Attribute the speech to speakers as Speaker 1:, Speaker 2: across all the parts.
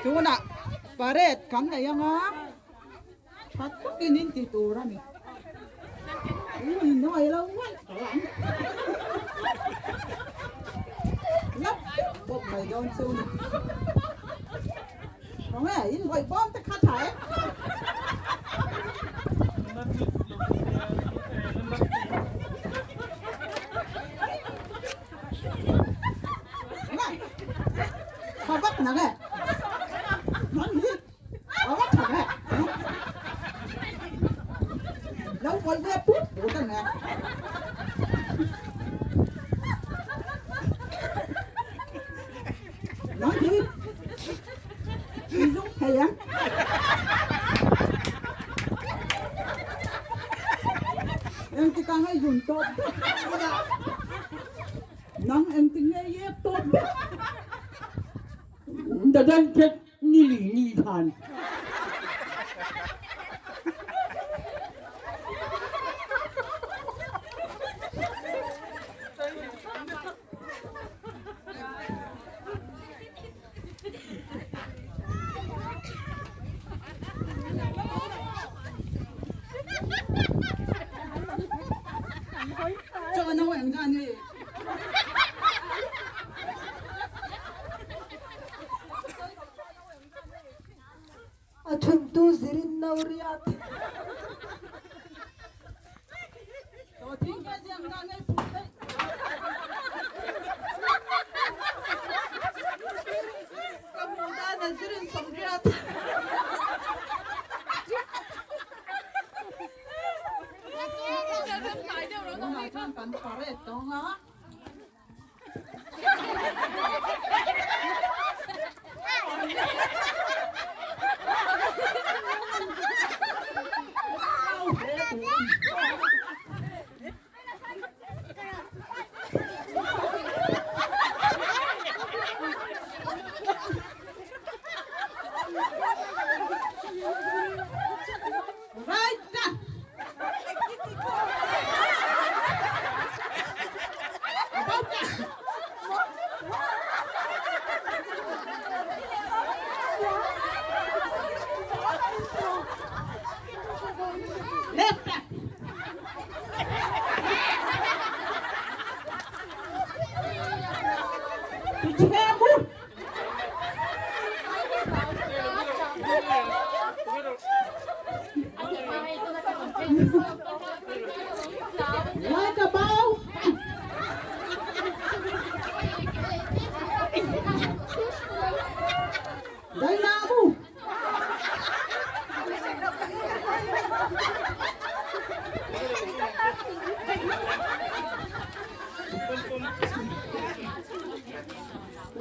Speaker 1: Tunah parade kan nei anga tha takin in ti tur a ni. In innuai lo uaih tawh ang. Lap bawp mai dawn chu ni. Khawnge in vawih bawm te kha tha e. Tha vak nang e. Nang hi a va tha ve. Lo vawih ve put put ang e. Nang hi i zung thei ang. Engtikah nge zun tawp vek Nang engtik nge iek tawp vek? Dadan phet ni li ni khan.
Speaker 2: A thuntu zirin no riat.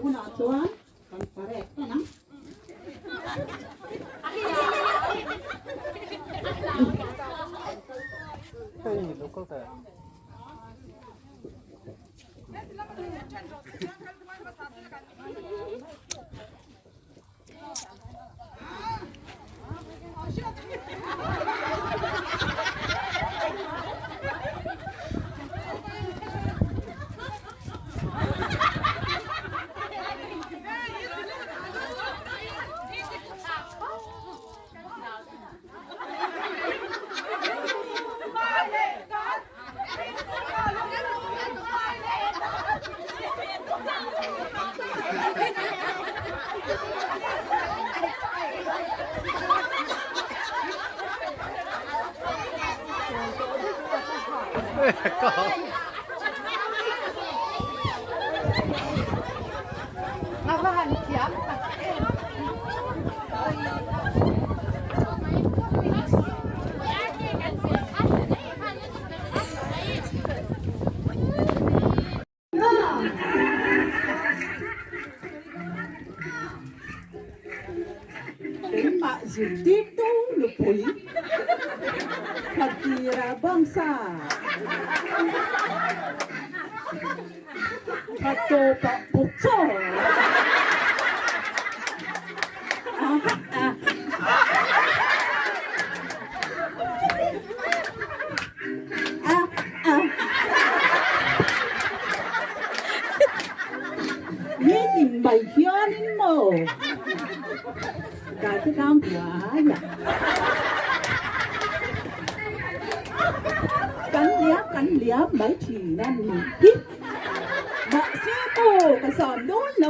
Speaker 1: Tunah chuan kan parade tan ang. Keimah zirtirtu nupui Khatira bawngsa Khatawpah bawkchaw Ni tin mai hianin maw? Dai te tlang hnuaia kan liam kan liam mai thin a ni hi. Mahse maw ka zam dawn lo.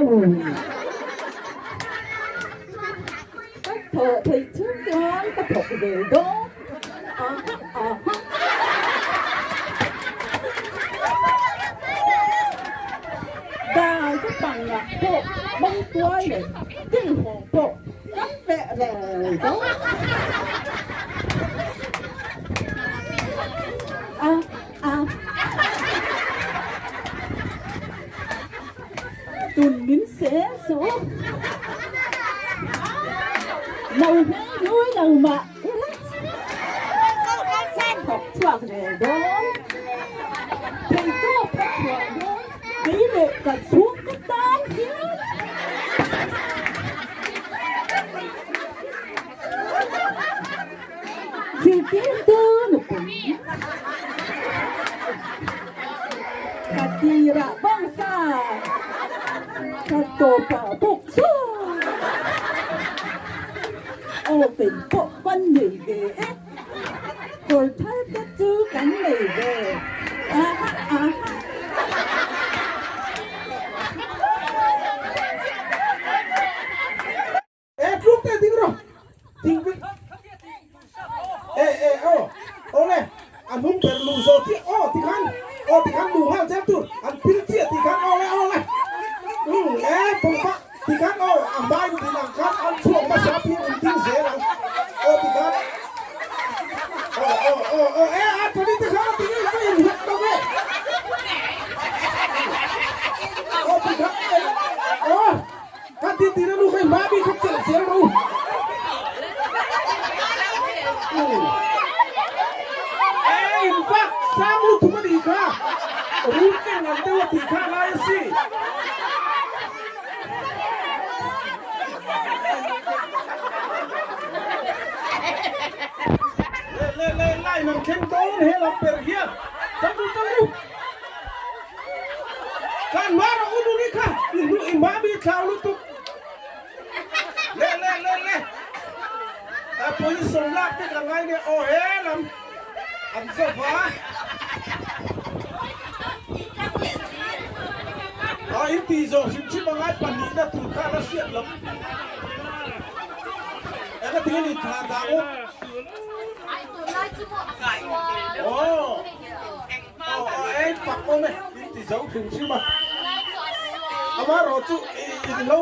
Speaker 1: Ka thawh theih chung chuan ka thawk ve dawn. Aha aha. Dai te pangah pawh mangtuai leh tinghawng pawh kan feh rel dawn. A a. Tun min sel suh. Lo hmel nui lo mah ila. Thawk chhuak rel dawn. Theihtawp ka chhuah dawn. Kei leh ka chhungte tan hian. Zirtirtu nupui ka tirah bawngsa ka tawpah bawk chuan aw kei pawh kan nei ve e, kawr thar te chu kan nei ve aha aha.
Speaker 3: E tluk te ding rawh ding vek e e aw awle a hnung ber luh zawh chiah aw tikhan aw tikhan luh nghal zel tur an pil chiah tikhan awle awle um e pawngpah tikhan aw a hmain din ang khan an chhuak hmasa piang in ding zel ang aw tikhan aw aw aw aw e a tani te khan a ti ngei ngei in hiat lo ve aw tikhan e aw Ka ti ti na nu kha i hma bik kha chelh zel rawh u. E in vak sang lutuk a nih kha. Rul keng ang deuh a tih kha a ngai a si. Le le le line an thleng dawn he lam ber hian. Tang ru tang ru. Kan hma rawh u nuni kha i hnu i hma mi thlau lutuk. Le le le le. A position lak te ka ngai nia aw he lam an zawva. A in ti zawh hrim hrim a ngai pahnihna tur kha la hriat lo. Eng a tinge ni thla dah u. Aw. Aw aw ei pak awm e in ti zo hrim hrim a amaherawh chu in lo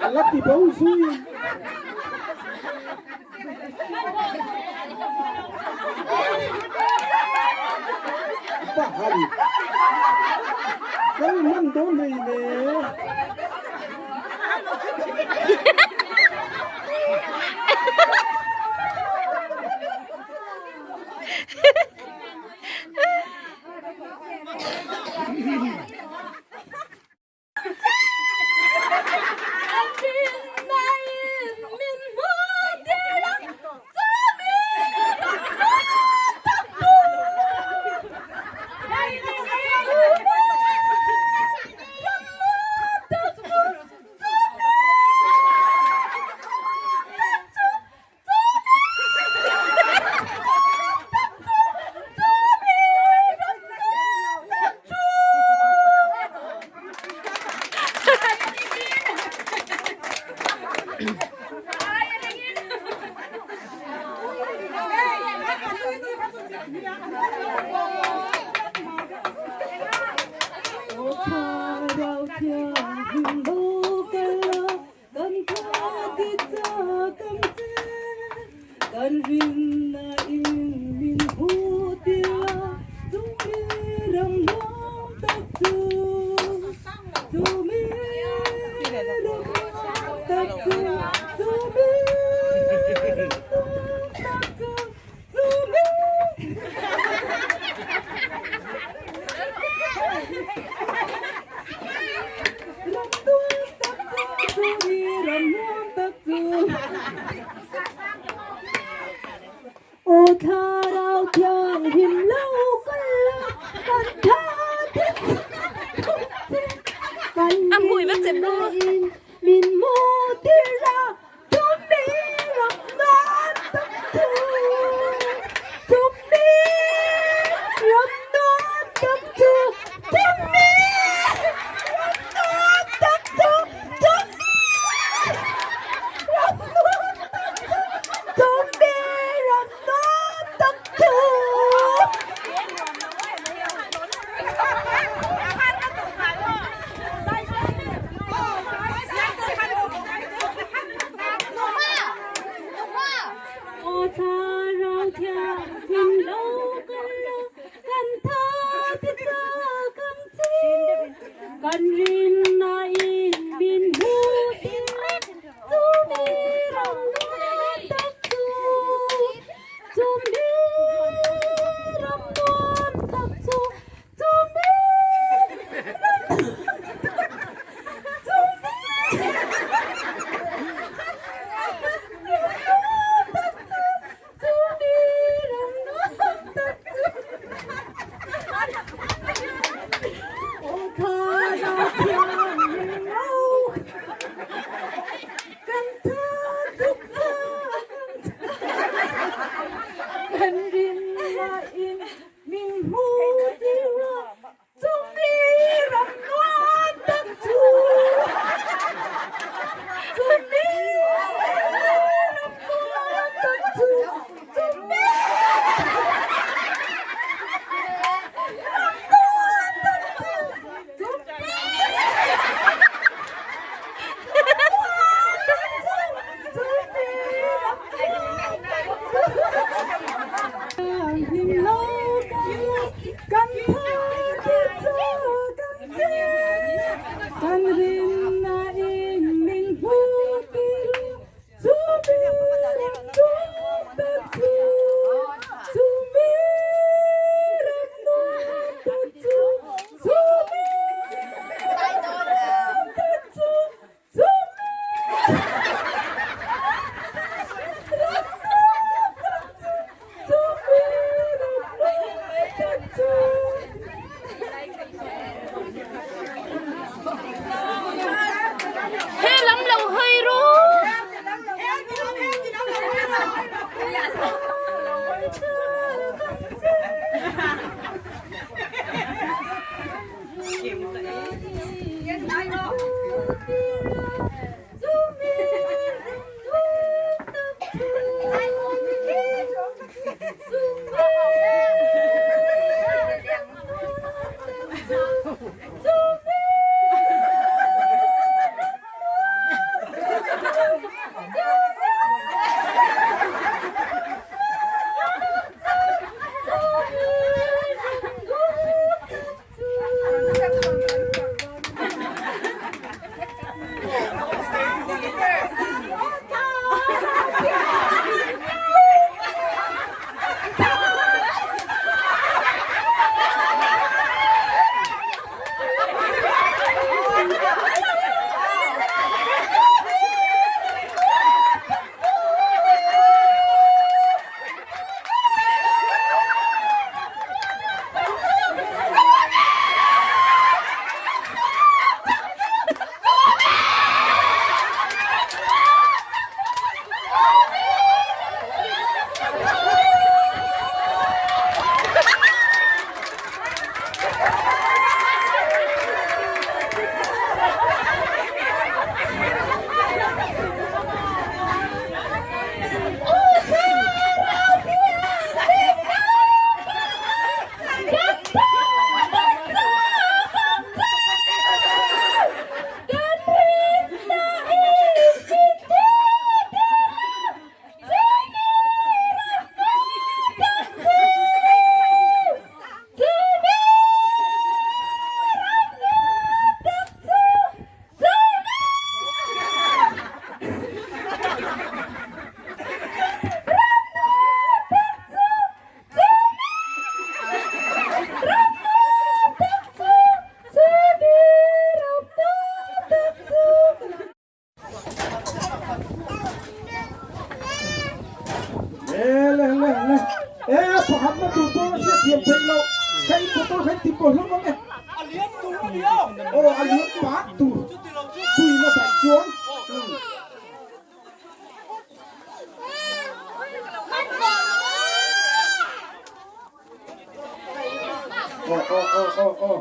Speaker 3: A la ti bo zui. Pahan. Kal man dawn hei le.
Speaker 4: He lam lo hawi ru.
Speaker 3: Le le le le e pakhat na tur pawh a hriat thiam theih loh kha in motor kha in ti pawh hlawm ang e.
Speaker 5: A lian tur a ni a.
Speaker 3: Aw a lian pat tur.
Speaker 5: Chuti lo chu.
Speaker 3: Aw.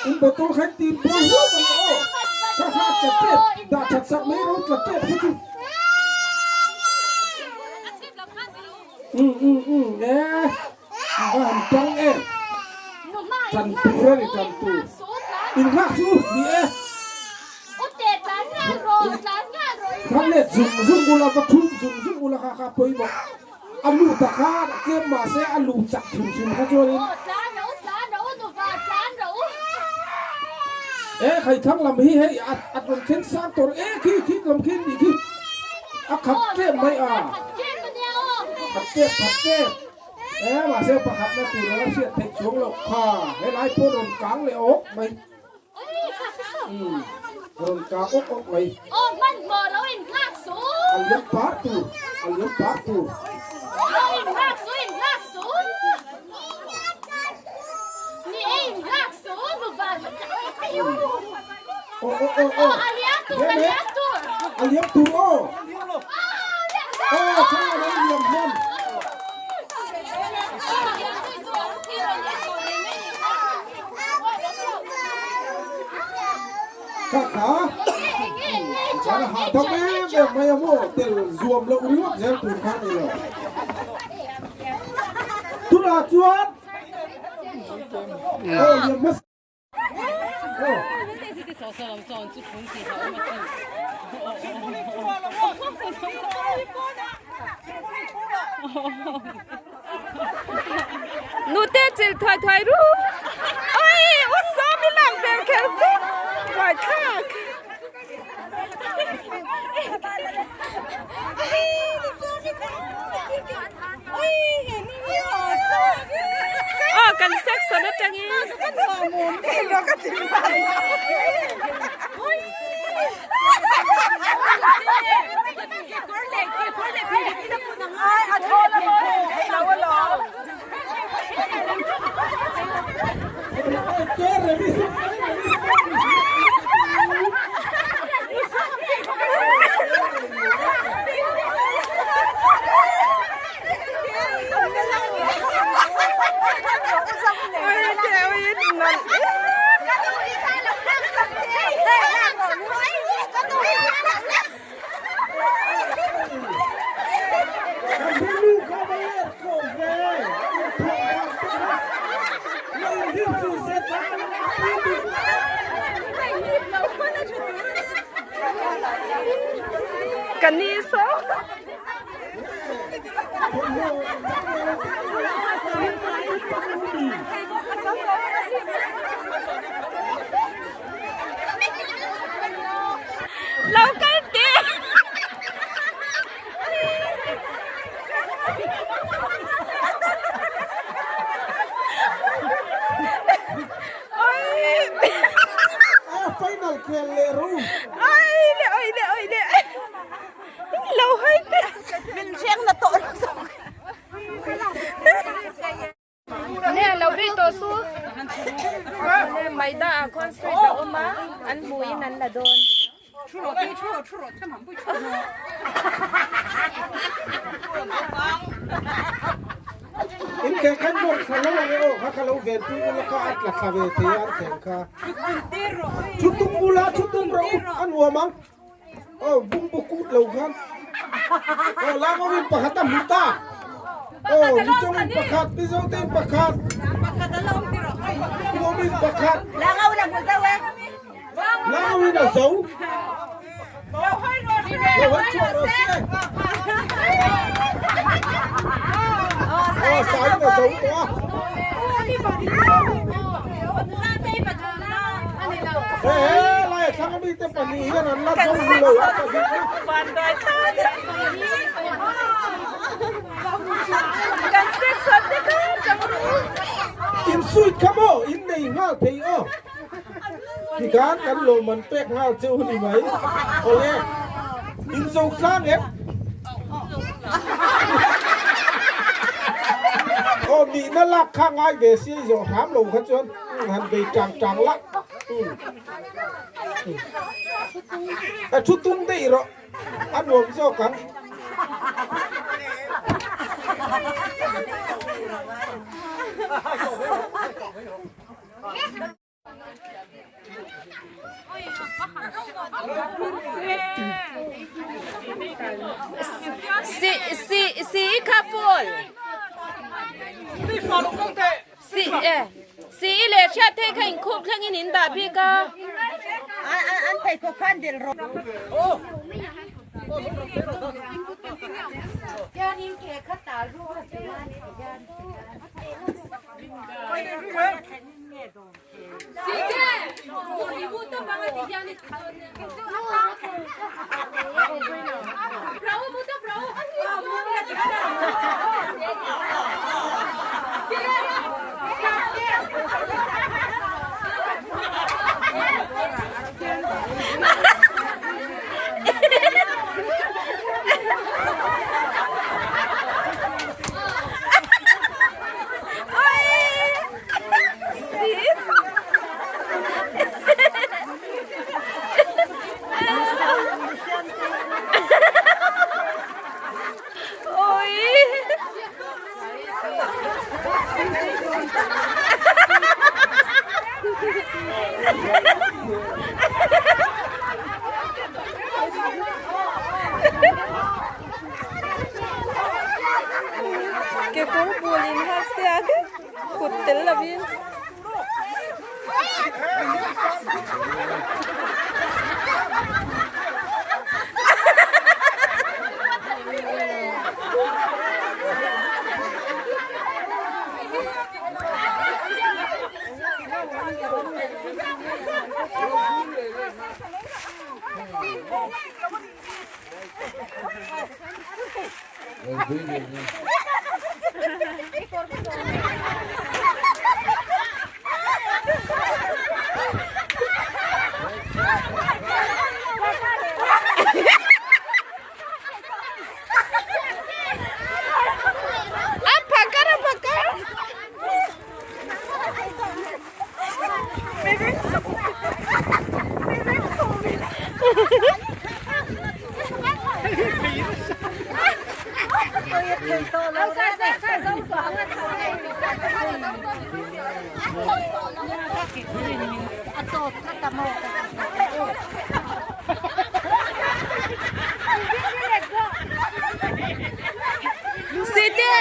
Speaker 3: In bottle kha in tim buai huau ang aw. Kha kha tla tep, dah that sak mai ro tla tep kha chu. Um um um e, a han tang em. Tan tur a ni tan tur. In nghak chu ni e. Khan let zung zung ula va thum zung zung ula kha kha pawimawh. A lu ta kha tlem mahse a lu chak hrim hrim kha chuanin E khaithang lam hi hei a a rawn thleng sang tawh e khi khi lam khi nih khi a khat tlem mai a khat tlem khat tlem e mahse pakhatna tur a la hriat theih chuang loh kha helai pawh rawn kang leh awk mai. Umm rawn kah awk awk mai.
Speaker 4: Aw hmanhmawh lo in nghak suh.
Speaker 3: A liam par tur, a liam par tur.
Speaker 4: Lo in nghak suh, in nghak suh. Ni e in nghak suh, nu van.
Speaker 3: Aw aw aw aw.
Speaker 4: Aw a liam tur, a liam tur.
Speaker 3: A liam tur aw. Aw kha a lo liam hman. Kha kha chuan a hahdam em em mai a maw tel zuam loh ringawt zel tur kha a ni lo. Tunah chuan aw liam hmasa.
Speaker 5: Nute chil thuai thuai ru. Oi, u sawm i lang ber kher chu. Buai thlak. Aw kan section atangin. Ka ni so. Lo kal teh.
Speaker 3: Final khel leh ro.
Speaker 5: Ai le oi le oi le. Lo hai te.
Speaker 1: Min riang na to.
Speaker 5: Nge lo ri tawh su. Maida ah khuan sweet a awm a, an hmuiin an la dawn.
Speaker 3: In kheng khan bawk thla lo ang e aw kha ka lo ven pui ula kha a tla thla ve thei a an kheng kha. Thu tum ula thu tum rawh u a nuam ang. Aw bungbu kut lo khan. Aw Langawin pakhat a hmu ta. Aw Michawin pakhat, Mizotein pakhat. Kumin pakhat. Langawin a zo. Lo hawi chhuah rawh se. Aw Saiin a zo tawh a. He he lai a thlang ami te pahnih hian an la zo hu lo a pahnih na. In suit kha maw in nei nghal thei aw. Tikhan kan lawmman pek nghal che u ni mai. Awle in zo tlang em? Aw nihna lak kha ngai ve si zawh hram lo kha chuan han bei tang tang la. Ka thu tum daih rawh a nuam zawk ang.
Speaker 5: Si si si kha full. Si e si le hriat thei kha in khup thleng in in dah bik a.
Speaker 1: An thei khaw khan del rawh.
Speaker 5: Kekawr bul in hak siak kut tel lovin. A phakar a phakar. Site.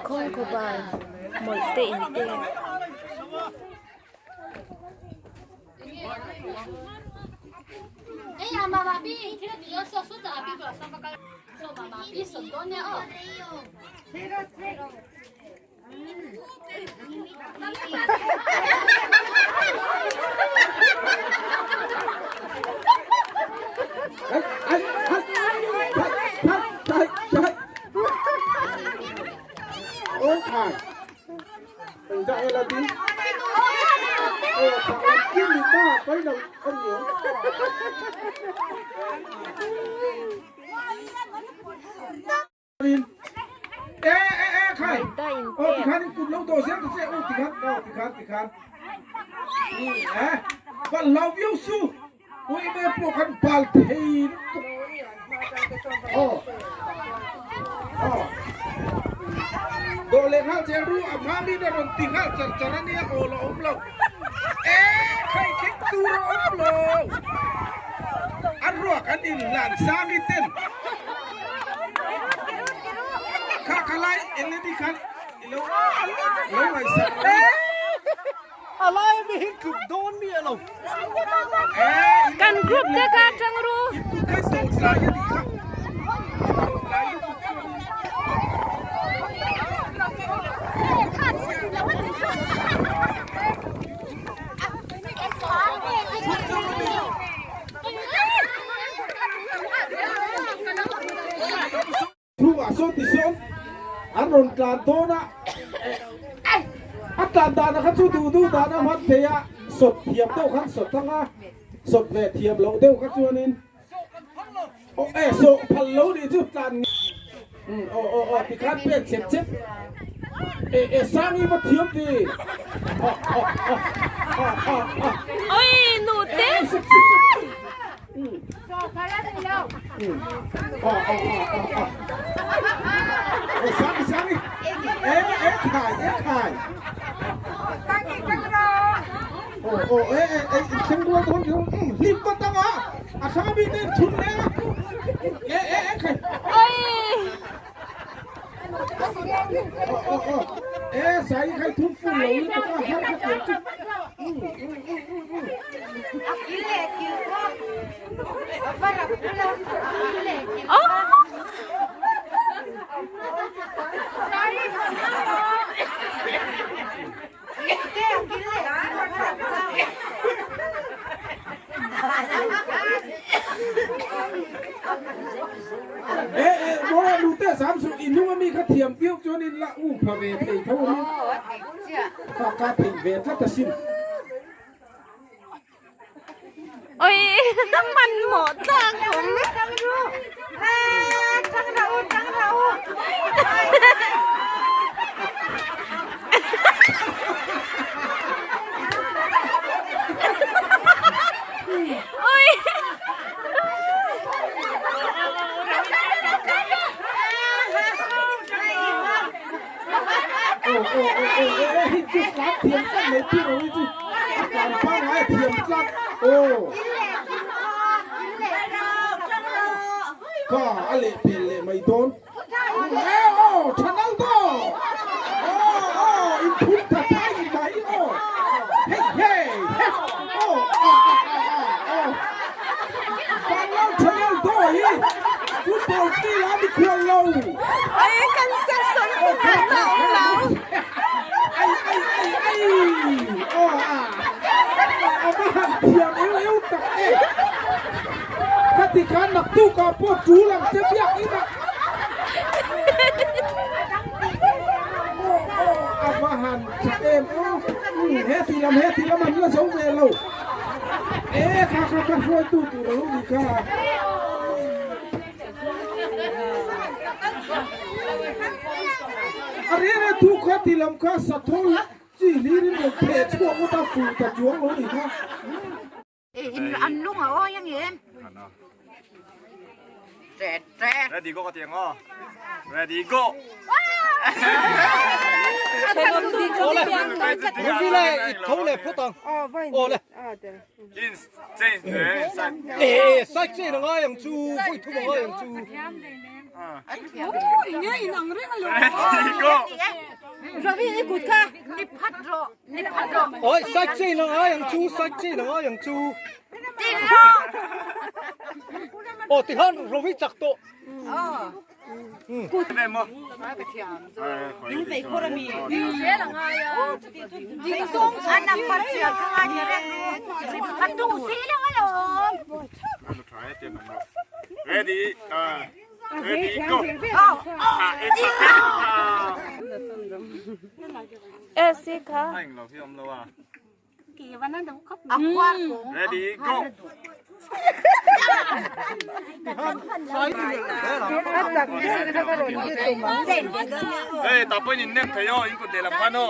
Speaker 5: Khawngkhawbai mawlh te in pek. Mawlhte in pek. Kan group te kha atang ru.
Speaker 3: An rawn tlan dawn a, a tlan dan kha chu duh duh dan a hman thei a, sawt thiam deuh khan sawt ang a, sawt ve thiam loh deuh kha chuanin aw e sawh phal lo nih chu tlan umm aw aw aw tikhan pen chep chep e e Sangi va thiam ti aw aw aw aw aw aw
Speaker 5: Oi nu te.
Speaker 3: E e maw nute sam suh i hnung ami kha thiam viau chuan in la um pha ve thei tho a ni ka ka theih ve tlat asin.
Speaker 5: Oi man mawh tlak awm. Oi.
Speaker 3: Aw aw aw aw e e hi chu tlan thiam tlat mai pi ro hi chu a tlan pangai a thiam tlat aw ka a leh pel leh mai dawn e aw Thanaldo aw aw in phun ta thai mai aw hei hei he aw a a a a aw Vanlal Thanaldo hi football field a mikhual lo.
Speaker 5: Oi kan section chungah na awm lo.
Speaker 3: Ai ai ai ai aw a a va han thiam eu eu tak e. Khati khan naktuk ah pawh tul ang che biak in ah. Aw aw a va han tha em aw. He ti lam he ti lam an la zo ve lo. E kha kha kha hruaitu tur a lo ni kha. A reng reng thu kha ti lam kha sathawl chi hlir in rawn pheh chhuak ngawt a fuh ta chuang lo ni kha.
Speaker 6: An lung a awi ang em?
Speaker 7: Ready go ka ti ang aw. Ready go. Ready, ready, go.
Speaker 5: E si kha.
Speaker 7: Ready, go. Hey, tapos in nem tayo, in kut delam pano.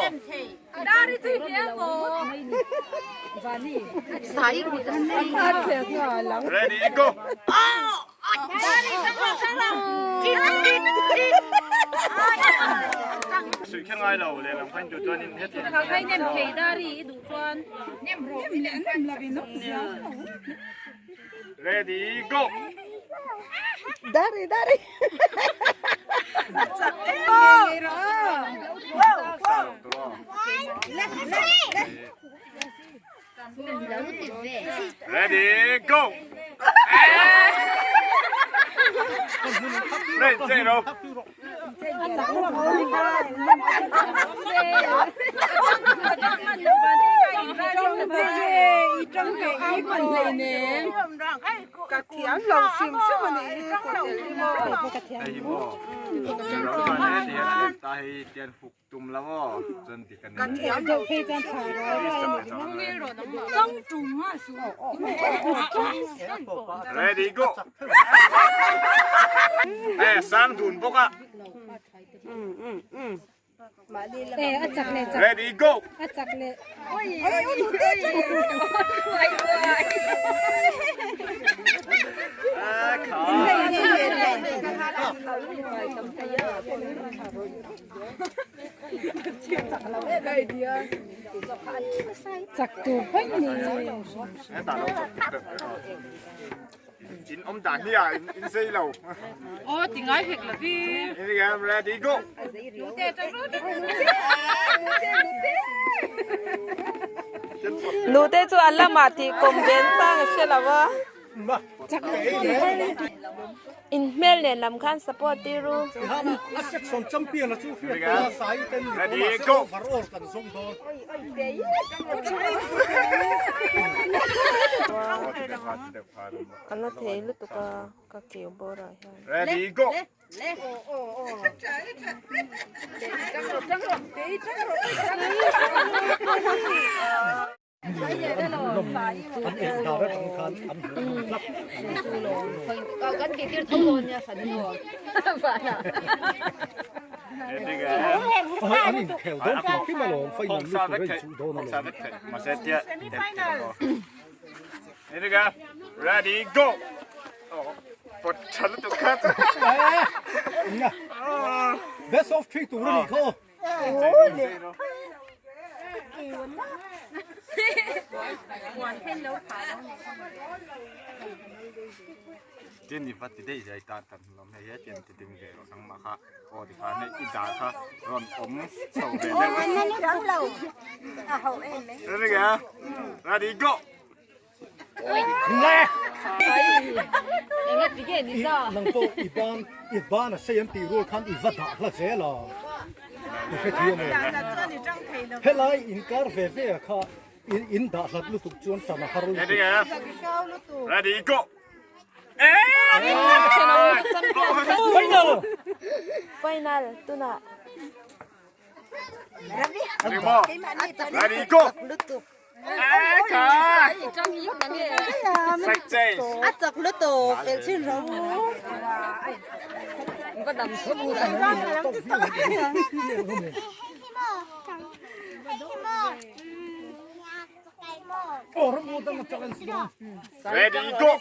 Speaker 7: Ready, go. Sui khen ngai lo le lam khan tu chuan in het. Ready, go.
Speaker 1: Dari dari.
Speaker 7: Ready, go. Ready, zero.
Speaker 1: Ka thiam lo hrim hrim a nih hi kut el hi maw. Ka thiam lo
Speaker 7: Ready go. Eh sang dun bawk a. Ready go.
Speaker 5: Chak tur paih ni.
Speaker 7: In om dan hi a in zei lo.
Speaker 5: Aw ti ngai hek lo vi.
Speaker 7: Ready go.
Speaker 5: Nute chu an lamah tih kawm ven chang a hre lo a. In hmel nen lam khan support tir u.
Speaker 7: Ready go.
Speaker 5: A la thei lutuk a ka keu bawr ah hian.
Speaker 7: Ready go. Ready go.
Speaker 8: Best of 3 tur a nih kha aw.
Speaker 7: Tin i va ti daih zai tan tan hlawm hei he tian ti ding ve rawh nangmah kha aw ti khan hei i dar kha rawn awm chho ve deuh a. Ready go.
Speaker 8: Nang pawh i ban i ban a sei an tih rual khan i va dah hla zel a i hrethiam em? Helai inkar ve ve a kha in dah hlat lutuk chuan tan a har lutuk.
Speaker 7: Ready go!
Speaker 8: Final!
Speaker 5: Final tunah.
Speaker 7: Ready go!
Speaker 1: A chak lutuk el chin ro.
Speaker 7: Ready go!